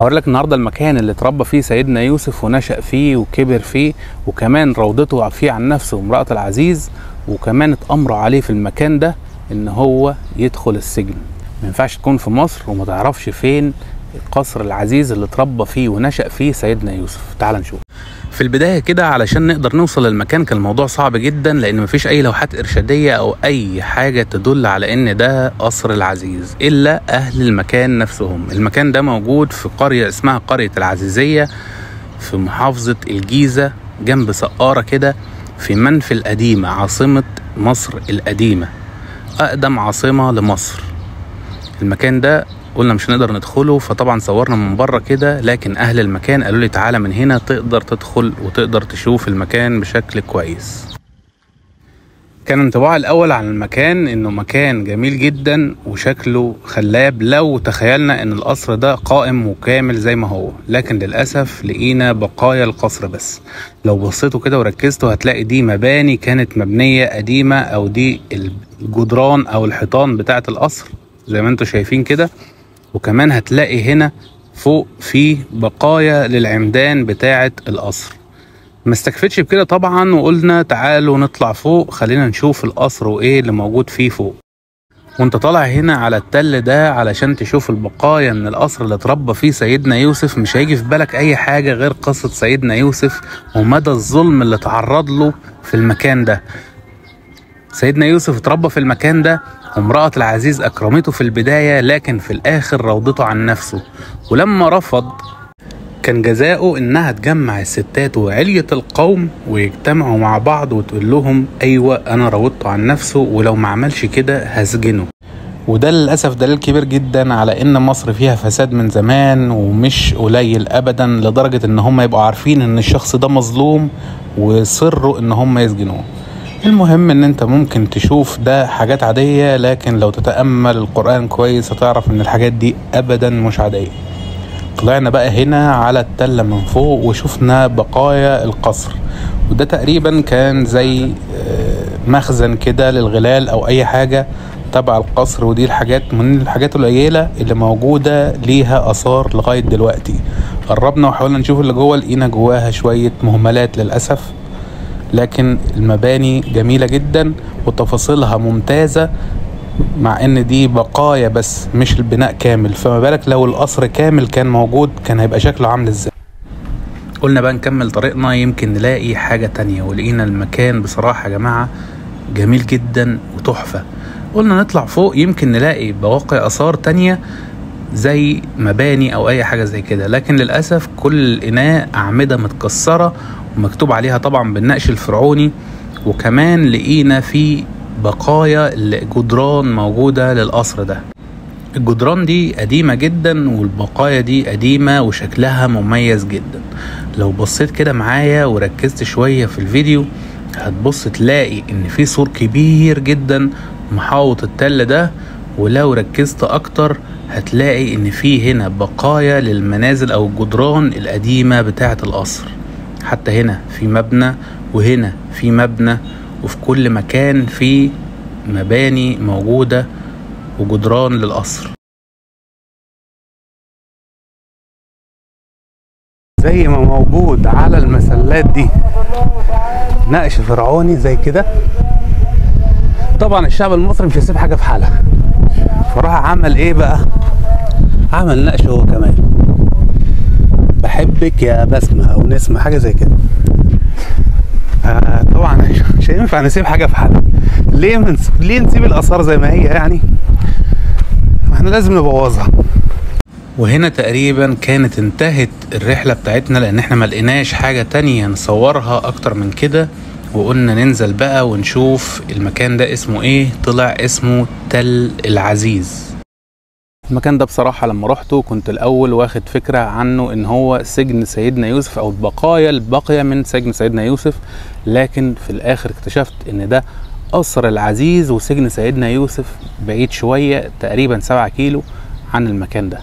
هوري لك النهارده المكان اللي اتربى فيه سيدنا يوسف ونشأ فيه وكبر فيه، وكمان روضته فيه عن نفسه امرأة العزيز، وكمان اتأمروا عليه في المكان ده ان هو يدخل السجن. ما ينفعش تكون في مصر وما تعرفش فين قصر العزيز اللي اتربى فيه ونشأ فيه سيدنا يوسف. تعال نشوف. في البداية كده علشان نقدر نوصل للمكان كان الموضوع صعب جدا، لان مفيش اي لوحات ارشادية او اي حاجة تدل على ان ده قصر العزيز الا اهل المكان نفسهم. المكان ده موجود في قرية اسمها قرية العزيزية في محافظة الجيزة جنب سقارة كده، في منف القديمة، عاصمة مصر القديمة، اقدم عاصمة لمصر. المكان ده قلنا مش هنقدر ندخله، فطبعا صورنا من بره كده، لكن اهل المكان قالوا لي تعالى من هنا تقدر تدخل وتقدر تشوف المكان بشكل كويس. كان انطباعي الاول عن المكان انه مكان جميل جدا وشكله خلاب لو تخيلنا ان القصر ده قائم وكامل زي ما هو، لكن للاسف لقينا بقايا القصر بس. لو بصيتوا كده وركزتوا هتلاقي دي مباني كانت مبنية قديمة، او دي الجدران او الحيطان بتاعة القصر زي ما انتوا شايفين كده. وكمان هتلاقي هنا فوق في بقايا للعمدان بتاعة القصر. ما استكفتش بكده طبعا، وقلنا تعالوا نطلع فوق خلينا نشوف القصر وايه اللي موجود فيه فوق. وانت طالع هنا على التل ده علشان تشوف البقايا من القصر اللي اتربى فيه سيدنا يوسف، مش هيجي في بالك اي حاجة غير قصة سيدنا يوسف ومدى الظلم اللي تعرض له في المكان ده. سيدنا يوسف اتربى في المكان ده، وامرأة العزيز أكرمته في البداية، لكن في الآخر روضته عن نفسه، ولما رفض كان جزاؤه إنها تجمع الستات وعلية القوم ويجتمعوا مع بعض وتقول لهم أيوة أنا روضته عن نفسه، ولو ما عملش كده هسجنه. وده للأسف دليل كبير جدا على إن مصر فيها فساد من زمان ومش قليل أبدا، لدرجة إن هم يبقوا عارفين إن الشخص ده مظلوم وصروا إن هم يسجنوه. المهم ان انت ممكن تشوف ده حاجات عادية، لكن لو تتأمل القرآن كويس هتعرف ان الحاجات دي ابدا مش عادية. طلعنا بقى هنا على التلة من فوق وشفنا بقايا القصر، وده تقريبا كان زي مخزن كده للغلال او اي حاجة تبع القصر، ودي الحاجات من الحاجات القليلة اللي موجودة ليها اثار لغاية دلوقتي. قربنا وحاولنا نشوف اللي جوه، لقينا جواها شوية مهملات للأسف، لكن المباني جميلة جدا وتفاصيلها ممتازة، مع ان دي بقايا بس مش البناء كامل، فما بالك لو القصر كامل كان موجود كان هيبقى شكله عامل ازاي. قلنا بقى نكمل طريقنا يمكن نلاقي حاجة تانية، ولقينا المكان بصراحة يا جماعة جميل جدا وتحفة. قلنا نطلع فوق يمكن نلاقي بواقي آثار تانية زي مباني او اي حاجة زي كده، لكن للأسف كل الإناء أعمدة متكسرة ومكتوب عليها طبعا بالنقش الفرعوني، وكمان لقينا في بقايا جدران موجودة للقصر ده. الجدران دي قديمة جدا والبقايا دي قديمة وشكلها مميز جدا. لو بصيت كده معايا وركزت شوية في الفيديو هتبص تلاقي ان في سور كبير جدا محاوط التل ده، ولو ركزت اكتر هتلاقي ان في هنا بقايا للمنازل او الجدران القديمة بتاعة القصر. حتى هنا في مبنى وهنا في مبنى، وفي كل مكان في مباني موجودة وجدران للقصر. زي ما موجود على المسلات دي نقش فرعوني زي كده. طبعا الشعب المصري مش هيسيب حاجة في حالها، فراح عمل ايه بقى؟ عمل نقش هو كمان، بحبك يا بسمة او نسمة حاجة زي كده. طبعا مش هينفع نسيب حاجة في حالها. ليه نسيب الآثار زي ما هي يعني؟ ما احنا لازم نبوظها. وهنا تقريبا كانت انتهت الرحلة بتاعتنا، لان احنا ما لقيناش حاجة تانية نصورها اكتر من كده، وقلنا ننزل بقى ونشوف المكان ده اسمه ايه. طلع اسمه تل العزيز. المكان ده بصراحة لما روحته كنت الأول واخد فكرة عنه إن هو سجن سيدنا يوسف أو البقايا الباقية من سجن سيدنا يوسف، لكن في الآخر اكتشفت إن ده قصر العزيز وسجن سيدنا يوسف بعيد شوية تقريبا 7 كيلو عن المكان ده.